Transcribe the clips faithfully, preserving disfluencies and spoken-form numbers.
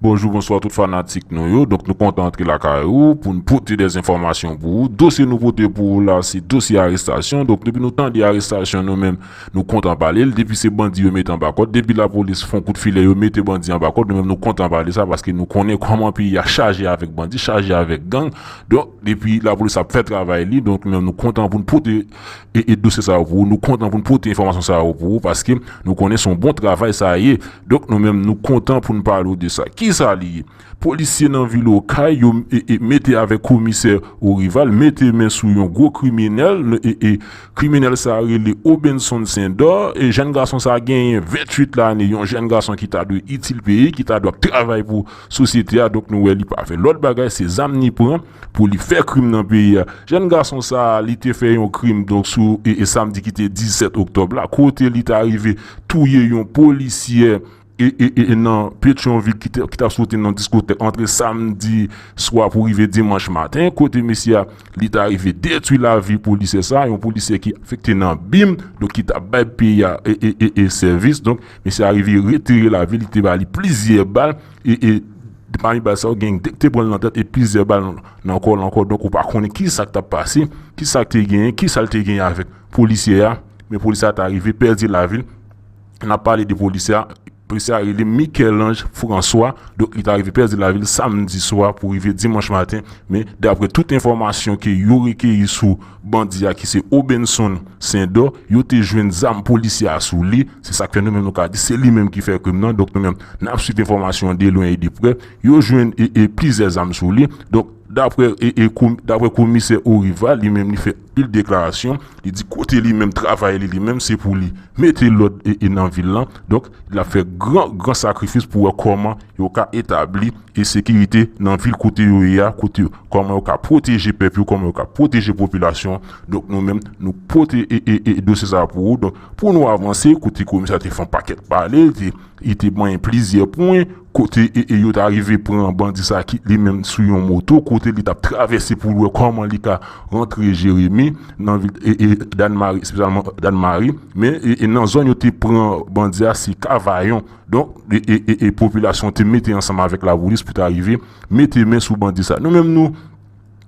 Bonjou, bonswa tout fanatik nou yo. Donk nou kontan antre lakay ou pou n pote dè enfòmasyon pou ou. Dosye nou pote pou ou la se dosye arestasyon. Donk depi nou tande arestasyon, nou menm nou kontan pale l. Depi se bandi yo mete anba kòd, depi lapolis fè yon kout filè yo mete bandi anba kòd, nou menm nou kontan pale sa paske nou konnen kòman peyi a chaje avèk bandi, chaje avèk gang. Donk depi lapolis ap fè travay li, donk nou menm nou kontan pou n pote e, e dosye sa yo pou ou, nou kontan pou n pote enfòmasyon sa yo pou ou paske nou konnen se yon bon travay sa ye. Donk nou menm nou kontan pou n pale w de sa. Kisa li ye? Polisye nan vil Okay yo e, e, mete avèk komisè Orival, mete men sou yon gwo kriminèl, e, e, kriminèl sa rele Obenson Sendor, e jèn gason sa genyen venntuit lane, yon jèn gason ki ta dwe itil peyi, ki ta dwe ap travay pou sosyete a. Donk nou wè li pa fè lòt bagay, se zam li pran pou li fè krim nan peyi a. Jèn gason sa li te fè yon krim donk sou e, e samdi ki te disèt oktòb la, kote li ta rive touye yon polisyè e, e, e, e nan Petyonvil ki te, ki t ap soti nan diskotèk antre samdi swa pou rive dimanch maten, kote mesye a li ta rive detwi lavi polisyè sa, yon polisyè ki afekte nan bim, donk ki t ap bay peyi a e, e, e, e sèvis. Donk mesye a rive retire lavi, li te ba li plizyè bal e, e pami bal sa yo gen de k te pran l nan tèt e plizyè bal nan kò l ankò. Donk ou pa konnen kisa k t ap pase, kisa k te genyen, kisa l te genyen avèk polisyè a, men polisyè a ta rive pèdi lavi l. N ap pale de polisyè a. Polisye a rele Michel-Ange François. Donk li ta rive pèdi lavi l samdi swa pou rive dimanch maten. Men daprè tout enfòmasyon ke yo rekeyi sou bandi a ki se Obenson Sendor, yo te jwenn zam polisye a sou li. Se sa k fè nou menm nou ka di se li menm ki fè krim nan. Donk nou menm n ap swiv enfòmasyon an de lwen e de prè. Yo jwenn e, e plizyè zam sou li. Donk daprè e, e, daprè komisè Orival, li menm li fè pil deklarasyon. Li di kote li menm travay li, li menm se pou li mete lòd e, e nan vil lan. Donk l ap fè gran gran sakrifis pou wè kòman yo ka etabli e sekirite nan vil kote yo ye a, kote kòman yo ka pwoteje pèp yo, kòman yo ka pwoteje popilasyon. Donk nou menm nou pote e, e, e dosye sa pou ou. Donk pou nou avanse, kote komisè te fè yon pakèt pale, li te, li te manyen plizyè pwen, kote e, e yo ta rive pran bandi sa ki li menm sou yon moto, kote li t ap travèse pou l wè kòman li ka rantre Jeremi nan vil e, e Dannmari, espesyalman Dannmari. Men e, e nan zòn yo te pran bandi a se Kavayon. Donk e, e, e, e popilasyon te mete ansanm avèk lapolis pou ta rive mete men sou bandi sa. Nou menm nou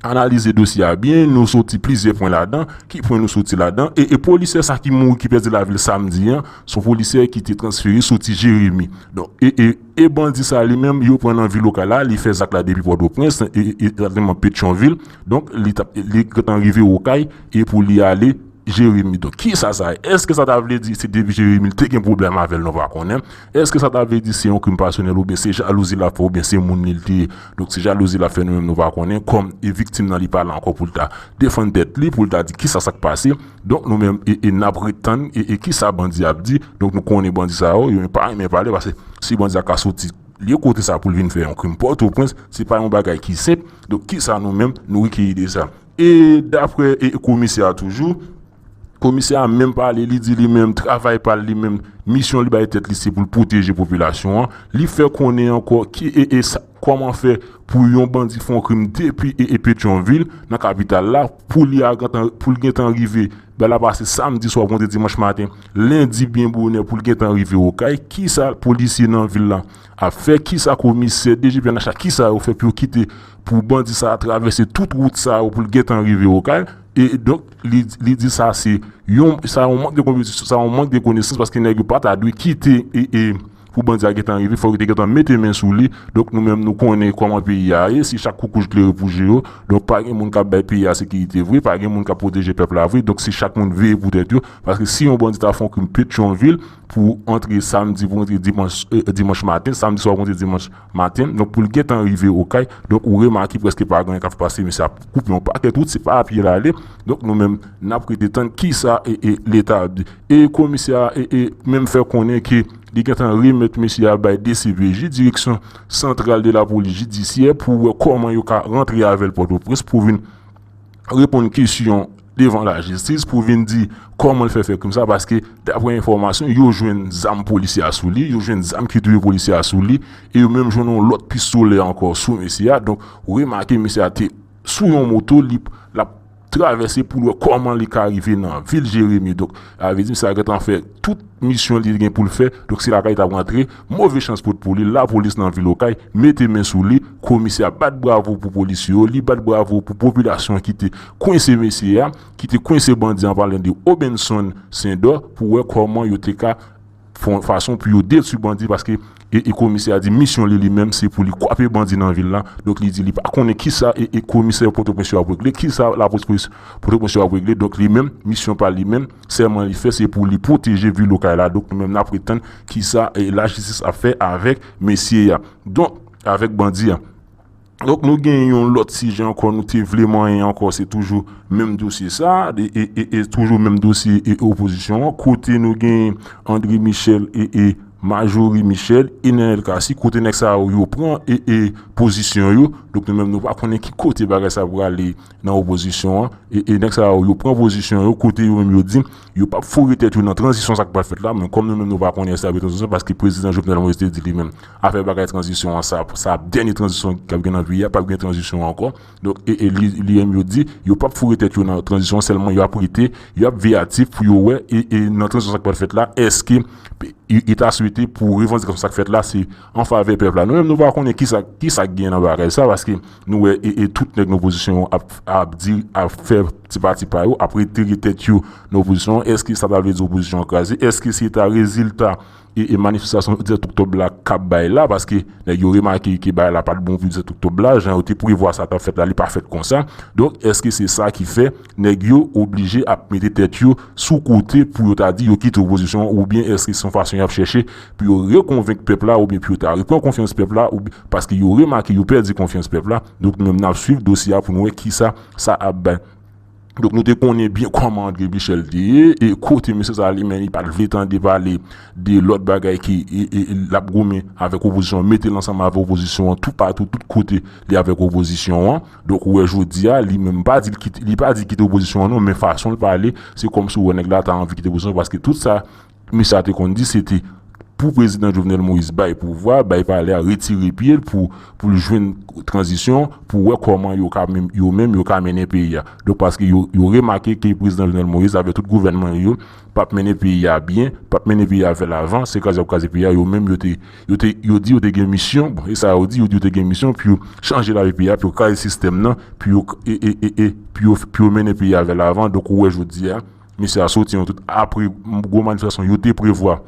analize dosye a byen, nou soti plizyè pwen ladan. Ki pwen nou soti ladan? E, e polisye sa ki mouri, ki pèdi lavi l samdi an, se yon polisye ki te transfere soti Jeremi. Donk e, e, e bandi sa li menm yo pran nan vil Okay la, li fè zak la depi Pòtoprens e, e egzakteman Petyonvil. Donk li t ap, li gentan rive Okay e pou li ale Jeremi. Donk kisa sa ye? Èske sa ta vle di se depi Jeremi li te gen pwoblèm avè l, nou pa konnen? Èske sa ta vle di se yon krim pasyonèl oubyen se jalouzi l ap fè oubyen se moun li l te ye? Donk se jalouzi l ap fè, nou menm nou pa konnen. Kòm e viktim nan li pa la ankò pou l ta defann tèt li, pou l ta di kisa sa k pase. Donk nou menm e, e n ap ret tann e, e kisa bandi ap di. Donk nou konnen bandi sa yo, yo pa renmen pale paske si bandi a ka soti lye kote sa pou l vin fè yon krim Pòtoprens, se pa yon bagay ki senp. Donk kisa nou menm nou rekeyi de sa? E daprè e komisè a toujou, komisè a menm pale, li di li menm travay pa l, li menm misyon li bay tèt li se pou l pwoteje popilasyon an. Li fè konnen ankò ki e, e sa, kòman fè pou yon bandi fè yon krim depi e, e Petyonvil nan kapital la, pou li a gentan, pou l gentan rive bay la pase samdi swa pou monte dimanch maten, lendi byen bonè pou l gentan rive Okay. Kisa polisye nan vil la ap fè? Kisa komisè, D G P N H la, kisa yo fè pou yo kite pou bandi sa a travèse tout wout sa yo pou l gentan rive Okay? E donk li, li di sa se yon, sa yon mank de konpetisyon, sa yon mank de konesans paske nèg yo pa ta dwe kite e, e pou bandi a gentan rive, fòk yo te gentan mete men sou li. Donk nou menm nou konnen kòman peyi a ye, se chak koukouj klere pou je yo. Donk pa gen moun k ap bay peyi a sekirite vre, pa gen moun k ap pwoteje pèp la vre. Donk se chak moun veye pou tèt yo. Paske si yon bandi ta fè yon krim Petyonvil pou antre samdi, pou antre dimanch, e, dimanch maten, samdi swa pou antre dimanch maten, donk pou l gentan rive Okay, donk ou remake prèske pa gen anyen k ap pase, mesye ap koupe yon pakèt wout, se pa a pye l ale. Donk nou menm n ap rete tann kisa e, e Leta ap di. E komisè a e, e menm fè konnen ke li gentan remèt mesye a bay D C P J, Direksyon Santral de la Polis Jidisyè, pou wè kòman yo ka rantre avè l Pòtoprens pou vin reponn kesyon devan lajistis, pou vin di kòman l fè fè krim sa, paske daprè enfòmasyon yo jwenn zam polisye a sou li, yo jwenn zam ki touye polisye a sou li, e yo menm jwenn yon lòt pistolè ankò sou mesye a. Donk ou remake mesye a te sou yon moto, li l ap travèse pou l wè kòman li ka rive nan vil Jeremi. Donk, sa vle di misye a gentan fè tout misyon li gen pou l fè. Donk, se lakay li t ap rantre. Move chans pot pou li, lapolis nan vil Okay mete men sou li. Komisè a bat bravo pou polisye yo, li bat bravo pou popilasyon ki te kwense mesye a, ki te kwense bandi an, pale de Obenson Sendor, pou wè kòman yo te ka fè yon fason pou yo detwi bandi, paske e, e komisè a di misyon li, li menm, se pou li kwape bandi nan vil la. Donk, li di li pa konnen kisa e, e komisè Pòtoprens yo ap regle, kisa lapolis Pòtoprens yo ap regle. Donk, li menm, misyon pa li menm, sèlman li fè, se pou li pwoteje vil Okay la. Donk, nou menm, n ap ret tann kisa e lajistis ap fè avèk mesye a. Donk, avèk bandi a. Donk, nou gen yon lòt sijè ankò, nou te vle manyen ankò, se toujou menm dosye sa, e, e, e, e toujou menm dosye e opozisyon an. Kote nou gen André Michel e, e Marjorie Michel e Nenel Cassy, kote nèg sa yo, yo pran e, e pozisyon yo. Donk, nou menm, nou pa konnen ki kote bagay sa prale nan opozisyon an. E, e nèg sa yo, yo pran pozisyon yo, kote yo menm yo di, yo p ap foure tèt yo nan tranzisyon sa k pral fèt la, men kòm nou menm nou pa konnen si ap gen tranzisyon, paske prezidan Jovenel Moïse te di li menm, afè bagay tranzisyon an, sa, sa ap dènye tranzisyon k ap gen nan peyi a, p ap gen tranzisyon ankò. Donk, e, e li, li menm yo di, yo p ap foure tèt yo nan tranzisyon, sèlman y ap rete, y ap veye atif pou yo wè, e, e nan tranzisyon sa k pral fèt la, èske e, e ta swete pou revandikasyon sa k fèt la, se an favè pèp la. Nou menm, nou pa konnen kisa, kisa k gen nan bagay sa, paske nou wè, e, e tout nèg nan opozisyon an ap, ap di, ap fè ti pati pa yo, ap retire tèt yo nan opozisyon an. Èske sa ta vle di opozisyon an kraze? Èske se ta rezilta e, e manifestasyon disèt oktòb la k ap bay la, paske nèg yo remake ke bagay la pa t bon pou disèt oktòb la, jan yo te prevwa sa t ap fèt la, li pa fèt konsa. Donk, èske se sa ki fè nèg yo oblije ap mete tèt yo sou kote pou yo ta di yo kite opozisyon an, oubyen èske se yon fason y ap chèche pou yo rekonvenk pèp la, oubyen pou yo ta repran konfyans pèp la, oubyen, paske yo remake yo pèdi konfyans pèp la? Donk, nou menm, n ap swiv dosye a pou nou wè kisa sa ap bay. Donk, nou te konnen byen kòman André Michel te ye, e kote mesye sa li menm, li pa t vle tande pale de lòt bagay ki, e, e, l ap goumen avèk opozisyon an, mete l ansanm avèk opozisyon an, toupatou, tout kote, li avèk opozisyon an. Donk, ou wè jodi a, li menm pa di l kite, li pa di kite opozisyon an non, men fason l pale, se kòmsi ou wè nèg la ta anvi kite opozisyon an, paske tout sa misye a te konn di, se te pou prezidan Jovenel Moïse bay pouvwa, bay palè a, retire pye l pou, pou l jwenn tranzisyon, pou wè kòman yo ka menm, yo menm, yo ka mennen peyi a. Donk, paske yo, yo remake ke prezidan Jovenel Moïse avèk tout gouvènman yo p ap mennen peyi a byen, p ap mennen peyi a vè lavan, se kraze y ap kraze peyi a, yo menm, yo te, yo te, yo di yo te gen misyon, bon, e sa yo di, yo di yo te gen misyon pou yo chanje lavi peyi a, pou yo kraze sistèm nan, pou yo, e, e, e, e, pou yo, pou yo mennen peyi a vè lavan. Donk, ou wè jodi a, mesye a soti yon tout apre gwo manifestasyon yo te prevwa,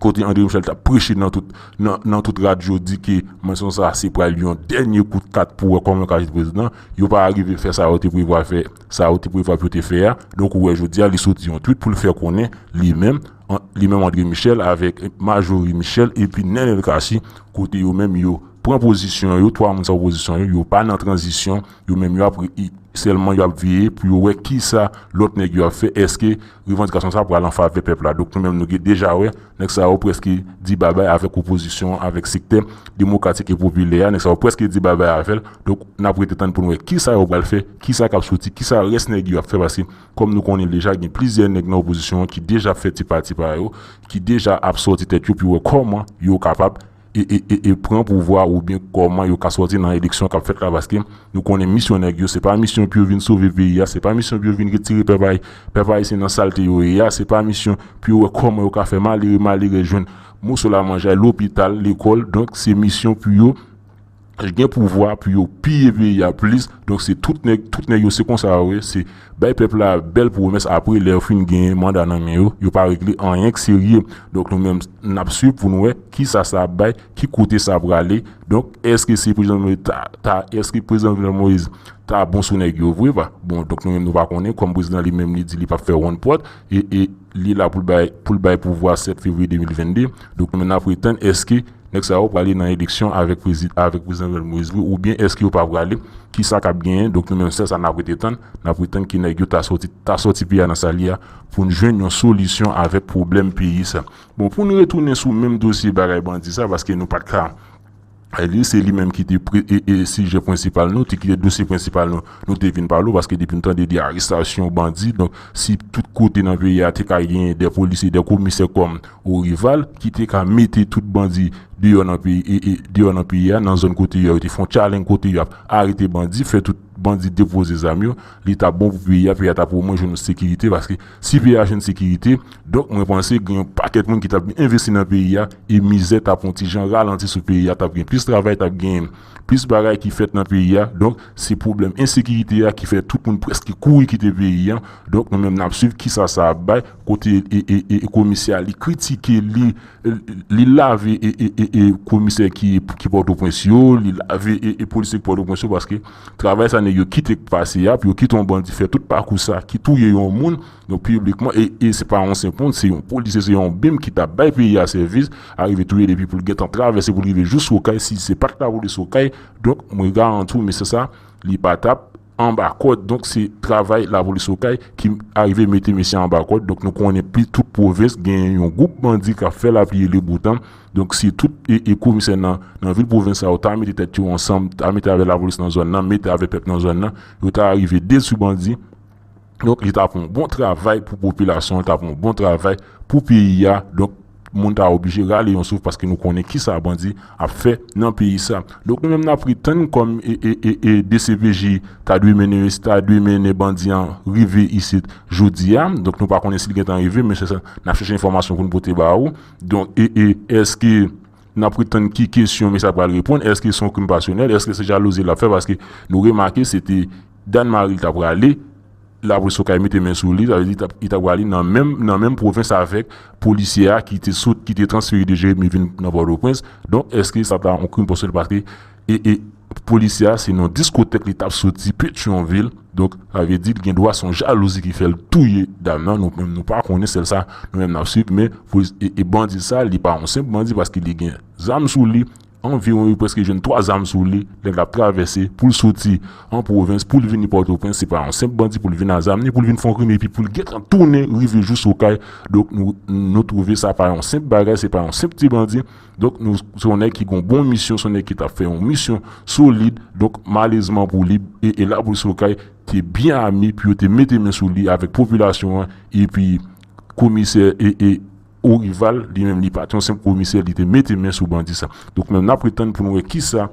kote André Michel t ap preche nan tout, nan, nan tout radyo, di ke manifestasyon sa a se pral yon dènye kout kat pou wè kòman yo ka jete prezidan. Yo pa rive fè sa yo te prevwa fè, sa yo te prevwa pou yo te fè a. Donk, ou wè jodi a, li soti yon tweet pou l fè konnen li menm, an, li menm André Michel avèk Marjorie Michel epi Nenel Cassy, kote yo menm yo pran pozisyon yo, twa moun sa yo pozisyon yo, yo pa nan tranzisyon, yo menm yo ap, i, sèlman yo ap veye pou yo wè kisa lòt nèg yo ap fè, èske revandikasyon sa pral an favè pèp la. Donk, nou menm, nou gen deja wè, nèg sa yo prèske di babay avèk opozisyon an, avèk sektè demokratik e popilè a, nèg sa yo prèske di babay avè l. Donk, n ap rete tann pou n wè kisa yo pral fè, kisa k ap soti, kisa rès nèg yo ap fè, paske, kòm nou konnen deja, gen plizyè nèg nan opozisyon an ki deja fè ti pati pa yo, ki deja ap sòti tèt yo pou wè kòman yo kapab e, e, e, e pran pouvwa oubyen kòman yo ka sòti nan eleksyon k ap fèt la, paske nou konnen misyon nèg yo, se pa misyon pou yo vin sove peyi a, se pa misyon pou yo vin retire pèp ay-, pèp ayisyen nan salte yo ye a, se pa misyon pou yo wè kòman yo ka fè malere, malere jwenn moso la manje, lopital, lekòl. Donk, se misyon pou yo gen pouvwa, pou yo piye peyi a plis. Donk, se tout nèg, tout nèg yo, se konsa yo ye, se bay pèp la bèl pwomès, apre lè yo fin gen manda nan men yo, yo pa regle anyen k serye. Donk, nou menm, n ap swiv pou n wè kisa sa ap bay, ki kote sa prale. Donk, èske se prezidan Moïse ta, ta, èske prezidan Jovenel Moïse ta bon sou nèg yo vre pa? Bon, donk, nou menm, nou pa konnen, kòm prezidan li menm, li di li p ap fè wonn pòt, e, e li la pou l bay, pou l bay pouvwa sèt fevriye de mil vennde. Donk, nou menm, n ap ret tann, èske nèg sa yo prale nan eleksyon avèk prezi-, avèk prezidan Jovenel Moïse vre, oubyen èske yo pa prale? Kisa k ap genyen? Donk, nou menm, se sa n ap rete tann, n ap ret tann ke nèg yo ta sòti, ta sòti peyi a nan sa l ye a, pou n jwenn yon solisyon avèk pwoblèm peyi sa. Bon, pou n retounen sou menm dosye bagay bandi sa, paske nou pa t ka, e li, se li menm ki te pre-, e, e sijè prensipal nou, te, ki te dosye prensipal nou, nou te vin pale w, paske depi n tande de arestasyon bandi, donk, si tout kote nan peyi a te ka genyen de polisye, de komisè kòm Orival, ki te ka mete tout bandi deyò nan peyi, e, e, deyò nan peyi a, nan zòn kote yo, yo te fè yon challenge kote yo ap arete bandi, fè tout bandi depoze zam yo, li t ap bon pou peyi a, peyi a t ap omwen jwenn yon sekirite, paske si peyi a jwenn sekirite, donk mwen panse gen yon pakèt moun ki t ap envesti nan peyi a, e mizè t ap yon ti jan ralanti sou peyi a, t ap gen plis travay, t ap gen plis bagay ki fèt nan peyi a. Donk se pwoblèm ensekirite a ki fè tout moun prèske kouri kite peyi a. Donk nou menm n ap swiv kisa sa ap bay, kote e, e, e, e komisè a li kritike, li li lave e, e, e, e komisè ki, ki Pòtoprens yo, li lave e, e polisye ki Pòtoprens yo, paske travay sa nèg yo kite k pase a, pou yo kite yon bandi fè tout pakou sa, ki touye yon moun, donk piblikman, e, e se pa yon senp moun, se yon polisye, se yon bim ki t ap bay peyi a sèvis, arive touye depi pou l gentan travèse pou l rive jous Okay, si se pa t lapolis Okay, donk mwen garanti w mesye sa, li pa t ap anba kòd. Donk se travay lapolis Okay ki arive mete mesye anba kòd. Donk nou konnen pi tout pwovens gen yon gwoup bandi k ap fè lapli e leboutan. Donk si tout e, e komisè nan, nan vil pwovens sa yo ta mete tèt yo ansanm, ta mete avèk lapolis nan zòn nan, mete avèk pèp nan zòn nan, yo ta rive detwi bandi. Donk li t ap yon bon travay pou popilasyon an, li t ap yon bon travay pou peyi a. Donk moun ta oblije rale yon souf paske nou konnen kisa bandi ap fè nan peyi sa. Donk nou menm n ap ret tann kòm e, e, e, e D C P J ta dwe mennen, ta dwe mennen bandi an rive isit jodi a. Donk nou pa konnen si l gentan rive, men se sa, n ap chèche enfòmasyon pou n pote ba ou. Donk e, e, èske n ap ret tann ki kesyon mesye a pral reponn? Èske se yon krim pasyonèl? Èske se jalouzi l ap fè? Paske nou remake se te Dannmari l t ap prale, lapolis Okay mete men sou li, sa vle di li t ap, li t ap prale nan menm, nan menm pwovens avèk polisye a ki te sot, ki te transfere de Jeremi vin nan Pòtoprens. Donk èske sa ta yon krim pasyonèl? Paske e, e polisye a se nan diskotèk li t ap soti, Petyonvil. Donk sa vle di l gen dwa se yon jalouzi ki fè l touye dam nan. Nou menm nou pa konnen, sèl sa nou menm n ap swiv, men polis, e, e bandi sa li pa yon senp bandi paske li gen zam sou li, anviwon yo prèske jwenn twa zam sou li, nèg la ap travèse pou l soti an pwovens, pou l vini Pòtoprens, se pa yon senp bandi pou l vin a zam, ni pou l vin fè yon krim, epi pou l gentan tounen rive jous Okay. Donk nou, nou twouve sa pa yon senp bagay, se pa yon senp ti bandi. Donk nou, se yon nèg ki gen yon bon misyon, se yon nèg ki t ap fè yon misyon solid. Donk malezman pou li, e, e lapolis Okay te byen ame, pou yo te mete men sou li avèk popilasyon an, epi komisè e, e Orival, li menm, li pa t yon senp komisè, li te mete men sou bandi sa. Donk menm n ap ret tann pou n wè kisa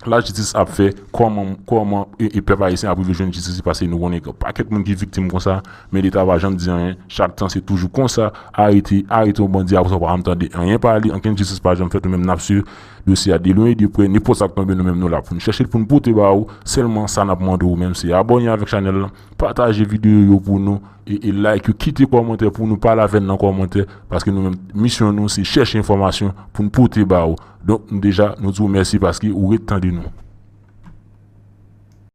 lajistis ap fè, kòman, kòman e, e pèp ayisyen ap rive jwenn jistis li, paske nou konnen gen pakèt moun ki viktim konsa, men Leta pa janm di anyen. Chak tan se toujou konsa, arete, arete yon bandi, apre sa w pa janm tande anyen pale, ankenn jistis pa janm fèt. Nou menm n ap swiv dosye a de lwen e de prè, nenpòt sa k tonbe nou menm nou la pou n chèche l, pou n pote ba ou. Sèlman sa n ap mande w menm se abòne avèk chanèl lan, pataje videyo yo pou nou, e, e like yo, kite kòmantè pou nou, pale avè n nan kòmantè, paske nou menm misyon nou se chèche enfòmasyon pou n pote ba ou. Donk nou deja, nou di w mèsi paske ou ret tande nou.